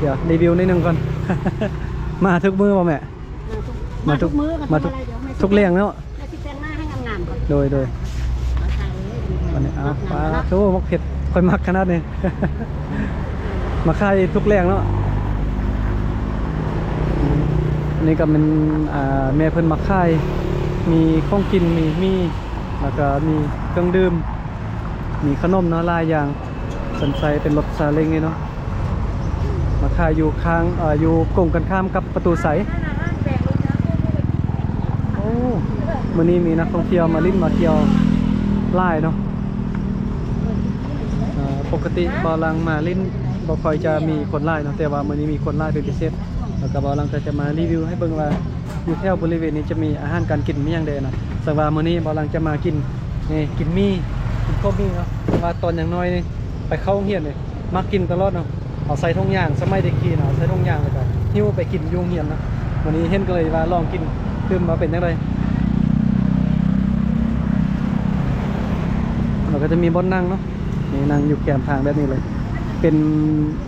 ດຽວຣີວິວໜ້ອຍໜຶ່ງກ່ອນ. ມາທຸກມື້ບໍ່ແມ່? ມາທຸກ ມາທຸກມື້ກໍ ມາທຸກ ທຳອະໄລດຽວ ທຸກແລງເນາະ. ແມ່ຊິແຕ່ງໜ້າໃຫ້ງາມໆກ່ອນ. ໂດຍ ໂດຍ. ມາຖ່າຍເລີຍ. ອັນນີ້ ເອົາ ປາໂທ້ ໝາກເຜັດ ຂ້ອຍມັກຂະໜາດນີ້. ມາຂາຍທຸກແລງເນາະ. ອັນນີ້ກໍແມ່ນ ອ່າ ແມ່ເພິ່ນມາຂາຍ ມີຂອງກິນ ມີໝີ່ ແລ້ວກໍມີເຄື່ອງດື່ມ ມີຂະໜົມເນາະ ຫຼາຍຢ່າງ. ເພິ່ນໃຊ້ເປັນລົດຊາເລັງນີ້ເນາະ ມາຂາຍຢູ່ຂ້າງ ເອີ ຢູ່ກົງກັນຂ້າມກັບປະຕູໄຊ. ໂອ້ ມື້ນີ້ມີນັກທ່ອງທ່ຽວມາຫຼິ້ນມາທ່ຽວຫຼາຍເນາະ. ເອີ ປົກກະຕິບ່າວຫຼັງມາຫຼິ້ນບໍ່ຄ່ອຍຈະມີຄົນຫຼາຍເນາະ ແຕ່ວ່າມື້ນີ້ມີຄົນຫຼາຍເປັນພິເສດ. ແລ້ວກໍບ່າວຫຼັງກໍຈະມາຣີວິວໃຫ້ເບິ່ງວ່າ ຢູ່ແຖວບໍລິເວນນີ້ຈະມີອາຫານການກິນມີຫຍັງແດ່ເນາະ. ແຕ່ວ່າມື້ນີ້ບ່າວຫຼັງຈະມາກິນ ນີ້ ກິນໝີ່ ກິນເຂົ້າໝີ່ເນາະ. ເພາະວ່າຕອນຍັງນ້ອຍນີ້ ໄປເຂົ້າໂຮງຮຽນນີ້ ມັກກິນຕະຫຼອດເນາະ. ເອົາໃສ່ຖົງຢາງ ສະໄໝເດັກຂີ່ນະ ເອົາໃສ່ຖົງຢາງ ແລ້ວກໍຫິ້ວໄປກິນຢູ່ໂຮງຮຽນເນາະ. ມື້ນີ້ເຫັນກໍເລີຍວ່າລອງກິນຕື່ມວ່າເປັນຈັ່ງໃດ. ແລ້ວກໍຈະມີບ່ອນນັ່ງເນາະ ນີ້ນັ່ງຢູ່ແຄມທາງແບບນີ້ເລີຍ. ເປັນ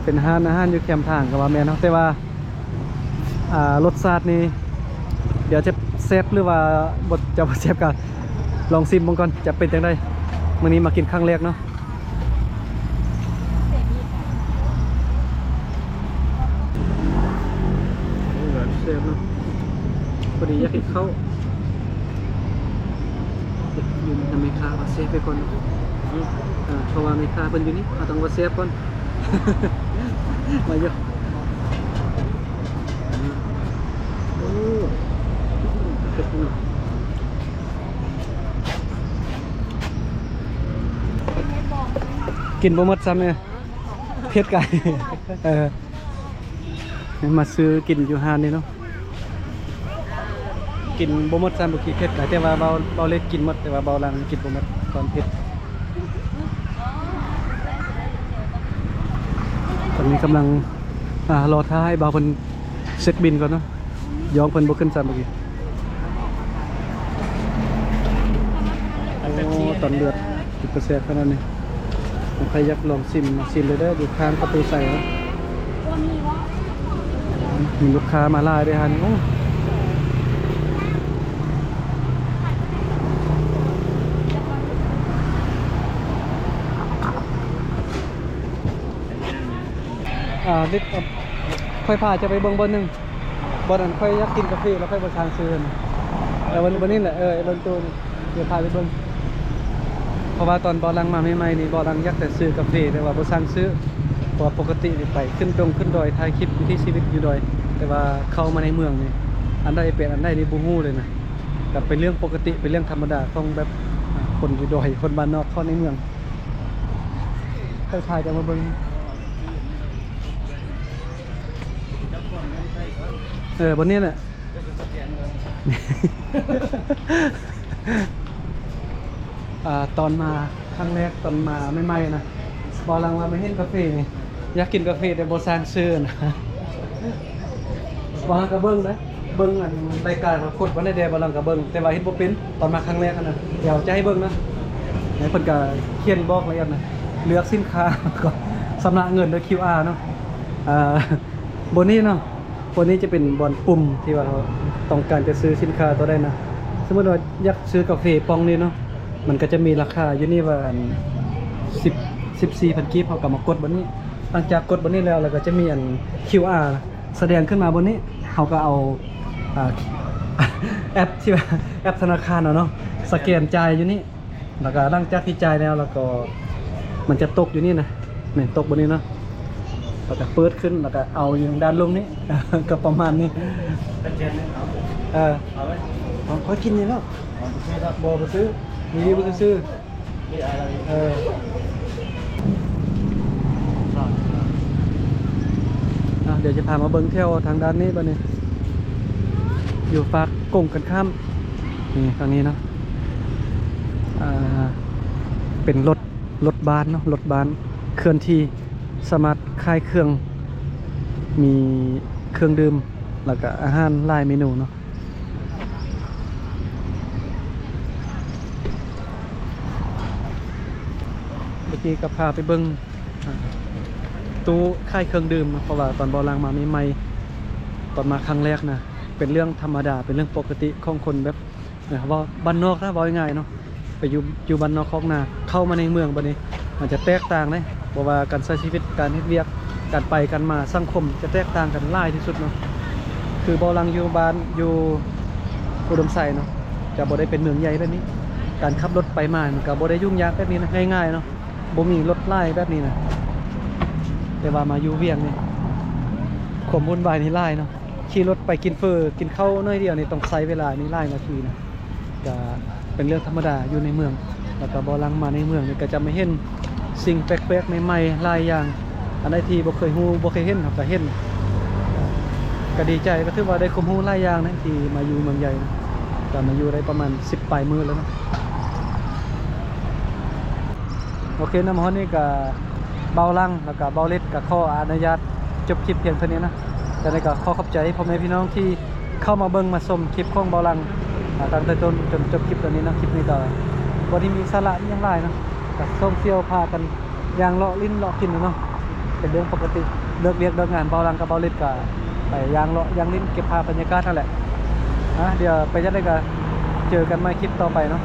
ເປັນຮ້ານອາຫານຢູ່ແຄມທາງກໍວ່າແມ່ນເນາະ ແຕ່ວ່າ ອ່າ ລົດຊາດນີ້ ດຽວຈະແຊບ ຫຼືວ່າບໍ່ ຈະບໍ່ແຊບ ກໍລອງຊີມເບິ່ງກ່ອນ ຈະເປັນຈັ່ງໃດ. ມື້ນີ້ມາກິນຄັ້ງແລກເນາະ. ໂອ້ ແຊບເນາະ ພໍດີຢາກກິນເຂົ້າ. ຢູ່ນຳແມ່ຄ້າວ່າແຊບໄປກ່ອນເນາະ. ເອີ ເພາະວ່າແມ່ຄ້າເພິ່ນຢູ່ນີ້ ເຮົາຕ້ອງວ່າແຊບກ່ອນ. ມາຢູ່. ໂອ້ ເຜັດເນາະ ກິນບໍ່ໝົດຊ້ຳເລີຍ ເຜັດກາຍ. ເອີ ມາຊື້ກິນຢູ່ຮ້ານນີ້ເນາະ ກິນບໍ່ໝົດຊ້ຳ ບໍ່ກີເຜັດກາຍ. ແຕ່ວ່າເບົາ ເບົາເລັກກິນໝົດ ແຕ່ວ່າເບົາຫຼັງກິນບໍ່ໝົດ ຕອນເຜັດ. ຕອນນີ້ກຳລັງ ອ່າ ລໍຖ້າໃຫ້ບ່າວເພິ່ນເຊັກບິນກ່ອນເນາະ. ຍ້ອງເພິ່ນບໍ່ຂຶ້ນຊ້ຳເມື່ອກີ້. ໂອ້ ຕອນເດືອດ ເປັນຕາແຊບຂະໜາດນີ້. ໃຜຢາກລອງຊິມ ຊິມໄດ້ເດີ ຢູ່ຂ້າງປະຕູໄຊເນາະ. ມີລູກຄ້າມາຫຼາຍເດ້ຫັ້ນ. ໂອ້ ອ່າ ເດັດ ຂ້ອຍພາເຈົ້າໄປເບິ່ງບ່ອນໜຶ່ງ ບ່ອນນັ້ນຂ້ອຍຢາກກິນກາເຟ ແລ້ວຂ້ອຍບໍ່ຊ່າງຊື້ຫັ້ນ. ເອີ ບ່ອນ ບ່ອນນີ້ແຫຼະ ເອີ ບ່ອນຕູ້ນີ້ ດຽວພາໄປເບິ່ງ. ເພາະວ່າຕອນບ່າວຫຼັງມາໃໝ່ໆນີ້ ບ່າວຫຼັງຢາກແຕ່ຊື້ກາເຟ ແຕ່ວ່າບໍ່ຊ່າງຊື້ ເພາະວ່າປົກກະຕິນີ້ໄປຂຶ້ນດົງຂຶ້ນດອຍ ຖ່າຍຄລິບວິຖີຊີວິດຢູ່ດອຍ ແຕ່ວ່າເຂົ້າມາໃນເມືອງນີ້ ອັນໃດເປັນອັນໃດນີ້ບໍ່ຮູ້ເລີຍນະ. ກໍເປັນເລື່ອງປົກກະຕິ ເປັນເລື່ອງທຳມະດາຂອງແບບ ອ່າ ຄົນຢູ່ດອຍ ຄົນບ້ານນອກເຂົ້າໃນເມືອງ. ໄປພາເຈົ້າມາເບິ່ງ ເອີ ບ່ອນນີ້ແຫຼະ. ອ່າ ຕອນມາຄັ້ງແລກ ຕອນມາໃໝ່ໆນະ ບ່າວຫຼັງວ່າມາເຫັນກາເຟນີ້ ຢາກກິນກາເຟ ແຕ່ບໍ່ຊ່າງຊື້ນະ. ບ່າວຫຼັງກໍເບິ່ງນະ ເບິ່ງອັນລາຍການເຂົາກົດວ່າແນວໃດ ບ່າວຫຼັງກໍເບິ່ງ ແຕ່ວ່າເຮັດບໍ່ເປັນ ຕອນມາຄັ້ງແລກຫັ້ນນະ. ດຽວຈະໃຫ້ເບິ່ງນະ ໃຫ້ເພິ່ນກໍຂຽນບອກລະອຽດນະ ເລືອກສິນຄ້າກ່ອນ ຊຳລະເງິນດ້ວຍຄິວອາເນາະ. ອ່າ ບ່ອນນີ້ເນາະ ບ່ອນນີ້ຈະເປັນບ່ອນປຸ່ມທີ່ວ່າເຮົາຕ້ອງການຈະຊື້ສິນຄ້າຕົວໃດນະ. ສົມມຸດວ່າຢາກຊື້ກາເຟປ່ອງນີ້ເນາະ ມັນກໍຈະມີລາຄາຢູ່ນີ້ວ່າ ອັນ ສິບ ສິບສີ່ພັນກີບ ເຮົາກໍມາກົດບ່ອນນີ້. ຫຼັງຈາກກົດບ່ອນນີ້ແລ້ວ ແລ້ວກໍຈະມີອັນ ຄິວອາ ສະແດງຂຶ້ນມາບ່ອນນີ້ ເຮົາກໍເອົາ ອ່າ ແອັບທີ່ວ່າ ແອັບທະນາຄານເນາະ ສະແກນຈ່າຍຢູ່ນີ້. ແລ້ວກໍຫຼັງຈາກທີ່ຈ່າຍແລ້ວ ແລ້ວກໍມັນຈະຕົກຢູ່ນີ້ນະ ແມ່ນຕົກບ່ອນນີ້ເນາະ ແລ້ວກໍເປີດຂຶ້ນ ແລ້ວກໍເອົາຢູ່ດ້ານລຸ່ມນີ້ ກໍປະມານນີ້. ເອີ ເອົາໄວ້ ເອົາ ຂ້ອຍກິນນີ້ແລ້ວ ບໍ່ ບໍ່ຊື້ ມີບໍ່ຊື້. ເອີ ອ່ະ ດຽວຈະພາມາເບິ່ງແຖວທາງດ້ານນີ້ບາດນີ້ ຢູ່ຟາກກົງກັນຂ້າມ ນີ້ ທາງນີ້ເນາະ. ອ່າ ເປັນລົດ ລົດບ້ານເນາະ ລົດບ້ານເຄື່ອນທີ່ ສາມາດຂາຍເຄື່ອງ ມີເຄື່ອງດື່ມ ແລ້ວກະອາຫານຫຼາຍເມນູເນາະ. ເມື່ອກີ້ກໍພາໄປເບິ່ງ ອ່າ ຕູ້ຂາຍເຄື່ອງດື່ມເນາະ ເພາະວ່າຕອນເບົາຫຼັງມາໃໝ່ໆ ຕອນມາຄັ້ງແລກນະ ເປັນເລື່ອງທຳມະດາ ເປັນເລື່ອງປົກກະຕິຂອງຄົນແບບ ເອີ ເວົ້າບ້ານນອກນະ ເວົ້າງ່າຍໆເນາະ ໄປຢູ່ ຢູ່ບ້ານນອກຄອກນາ ເຂົ້າມາໃນເມືອງບັດນີ້ ມັນຈະແຕກຕ່າງເດ້ ບໍ່ວ່າການໃຊ້ຊີວິດ ການເຮັດວຽກ ການໄປການມາ ສັງຄົມຈະແຕກຕ່າງກັນຫຼາຍທີ່ສຸດເນາະ. ຄືເບົາຫຼັງຢູ່ບ້ານ ຢູ່ອຸດົມໄຊເນາະ ຈະບໍ່ໄດ້ເປັນເມືອງໃຫຍ່ແບບນີ້ ການຂັບລົດໄປມາ ມັນກໍບໍ່ໄດ້ຫຍຸ້ງຍາກແບບນີ້ນະ ງ່າຍໆເນາະ ບໍ່ມີລົດຫຼາຍແບບນີ້ນະ. ແຕ່ວ່າມາຢູ່ວຽງນີ້ ຄວາມວຸ້ນວາຍນີ້ຫຼາຍເນາະ ຂີ່ລົດໄປກິນເຝີ ກິນເຂົ້າໜ້ອຍດຽວນີ້ ຕ້ອງໃຊ້ເວລານີ້ຫຼາຍນາທີນະ. ກະເປັນເລື່ອງທຳມະດາຢູ່ໃນເມືອງ ແລ້ວກະເບົາຫຼັງມາໃນເມືອງນີ້ ກະຈະມາເຫັນສິ່ງແປກໆໃໝ່ໆຫຼາຍຢ່າງ ອັນໃດທີ່ບໍ່ເຄີຍຮູ້ ບໍ່ເຄີຍເຫັນ ເຮົາກະເຫັນ ກະດີໃຈ ກະຖືວ່າໄດ້ຄວາມຮູ້ຫຼາຍຢ່າງນະ ທີ່ມາຢູ່ເມືອງໃຫຍ່ນະ ກະມາຢູ່ໄດ້ປະມານສິບປາຍມື້ແລ້ວເນາະ. ໂອເຄເນາະ ມາຮອດນີ້ກະເບົາຫຼັງ ແລ້ວກະເບົາເລັດກະຂໍອະນຸຍາດຈົບຄລິບພຽງເທົ່ານີ້ນະ. ຈັ່ງໃດກະຂໍຂອບໃຈພໍ່ແມ່ພີ່ນ້ອງທີ່ເຂົ້າມາເບິ່ງມາຊົມຄລິບຂອງເບົາຫຼັງ ອາ ຕັ້ງແຕ່ຕົ້ນຈົນຈົບຄລິບຕົວນີ້ເນາະ. ຄລິບນີ້ກະບໍ່ໄດ້ມີສາລະອີ່ຫຍັງຫຼາຍເນາະ ກະສອງສ່ຽວພາກັນ ຍ່າງເລາະຫຼິ້ນເລາະກິນເນາະ ເປັນເລື່ອງປົກກະຕິ ເລີກວຽກເລີກງານ ເບົາຫຼັງກັບເບົາເລັດກະໄປຍ່າງເລາະຍ່າງຫຼິ້ນ ເກັບພາບບັນຍາກາດຫັ້ນແຫຼະ. ອາ ດຽວໄປຈັ່ງໃດກະເຈີກັນໃໝ່ຄລິບຕໍ່ໄປເນາະ.